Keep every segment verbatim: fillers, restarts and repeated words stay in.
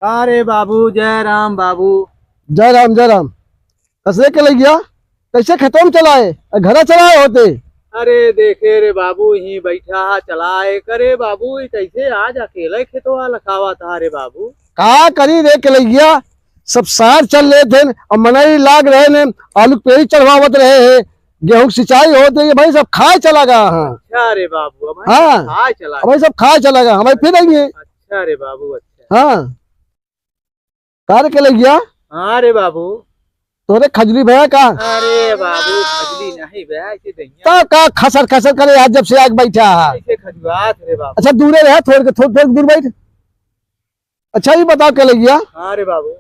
का रे बाबू, जय राम बाबू। जय राम, जय राम। कसरे के लगिया? कैसे खेतों में चलाए? अ, घरा चलाए होते? अरे देखे रे बाबू, यहीं बैठा हा, चलाए करे बाबू, ई कैसे आज अकेले खेतवा लखावा था रे बाबू? का करी रे के लगिया, सब सार चल रहे थे, अब मनई लाग रहे ने, आलू के पेड़ी चढ़वावत रहे हैं, गेहूं की सिंचाई होत रही है, भाई सब खाए चला गया। हाँ। अच्छा रे बाबू, अब हाँ। खाए चला अब भाई सब खाए चला गया, हमारे फिर आएंगे। अच्छा रे बाबू, अच्छा। हाँ। का रे के लगिया? हाँ रे बाबू। तोरे खजली भया का? अरे बाबू, खजली नहीं भया, ऐसे दहिया। तब का खसर खसर करे यार, जब से आके बैठा है। ऐसे खजुआत रे बाबू। अच्छा, दूरे रहे, थोड़ के, थोड़, थोड़ दूर बैठ। अच्छा, ये बताओ के लगिया? हाँ रे बाबू।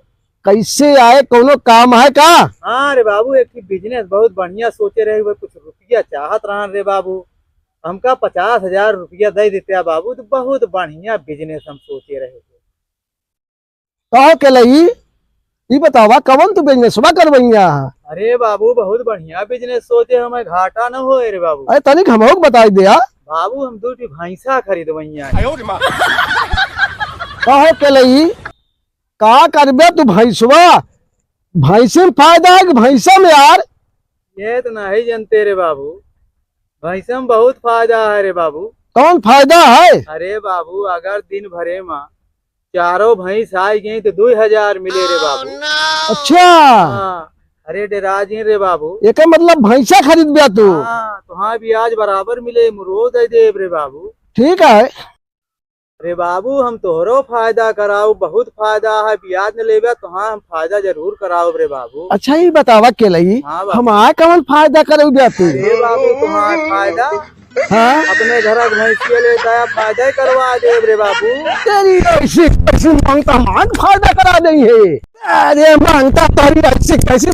कैसे आए, कोनो काम है का? हाँ रे बाबू, एक ठे business बहुत बढ़िया सोचे रहे हुए, कुछ रुपया चाहत रहन रे बाबू, हमका पचास हजार रुपया दे देते बाबू, तो बहुत बढ़िया business हम सोचे रहे थे। कहो के लई, ई बतावा, कवन तू business बा करवैया? अरे बाबू, बहुत बढ़िया business सोचे, हमें घाटा न होए रे बाबू। अरे तनिक हमहू के बताई दे यार। बाबू, हम दू ठी भैंसा खरीदवैया। कहो के लई, का करबे तू भैंसवा? भैंसे में फायदा है कि भैंसा में यार? ये तो नहीं जानते रे बाबू, भैंसा में बहुत फायदा है रे बाबू। कौन फायदा है? अरे बाबू, अगर दिन भरे में चारों भैंस आ गई तो दू हजार मिले रे बाबू। अच्छा। हाँ, अरे डेरा जिन रे बाबू। एकर मतलब भैंसा खरीदबे तू? हाँ, तो हाँ, ब्याज बराबर मिले, मुरो दे देब रे बाबू। ठीक है। रे बाबू, हम तोहरो फायदा कराउब, बहुत फायदा है, ब्याज न लेबे तो हाँ, हम फायदा जरूर कराउब रे बाबू। अच्छा, ई बतावा के लई, हाँ बाबू। हमार कवन फायदा करउबे तू? अरे बाबू, तुम्हार फायदा? हाँ? अपने घर के भैंसिया ले दया फायदा ही करवा देब रे बाबू। तेरी ऐसी कैसी मांगता मांग फायदा करा देई है। अरे मांगता तेरी ऐसी कैसी